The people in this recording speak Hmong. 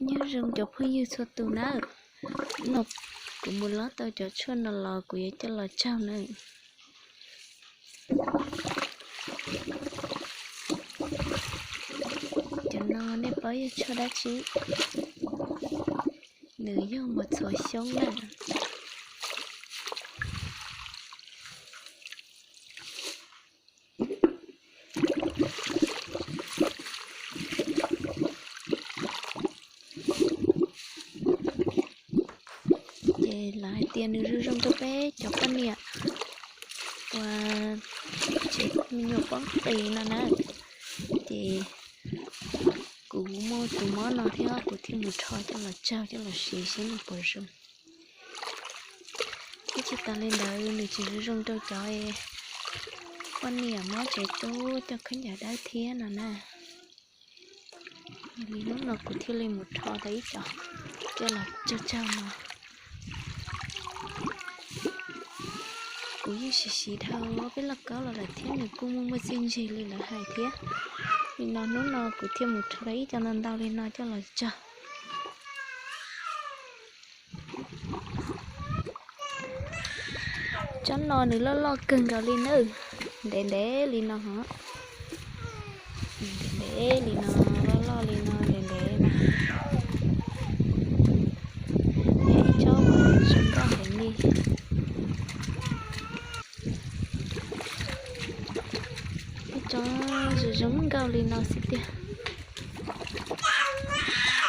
Nyob zoo cov phooj ywg txhua tus nawb, no kuv mus lob tau cov tshuaj no los kuv yuav coj los tsaug nawb. Cov no nej paub yog tshuaj dab tsi? Nws yog mos txhuv xyoob na. Ces lawv hais tias nws zoo zoo rau peb cov poj niam uas tsev me nyuam pob nqis no na. Ces kuv muaj tus mob no thiab kuv thiaj mus rho coj los tsaug coj los siv seb nws puas zoo. Thiab tsis tas li ntawd nws tseem zoo zoo rau cov poj niam mob tsev tub coj khaub ncaws dawb thiab no na. Yog li hnub no kuv thiaj li mus rho tau ib co coj los tsaug tsaug no. Kuv yeej siv siv dhau peb lauj kaub los lawm thiab nws kuj muaj muaj txiaj ntsig li lawv hais thiab. Li no hnub no kuv thiaj mus rho tau ib co ntau ntau li no coj los tsaug. Tsob no nws loj loj kawg nkaus li nawb, ntev ntev li no hos. Ntev ntev li no, loj loj li no, ntev ntev na. Ib tsob zoo nkauj heev li. Ib tsob zoo zoo nkauj li no xwb tiag.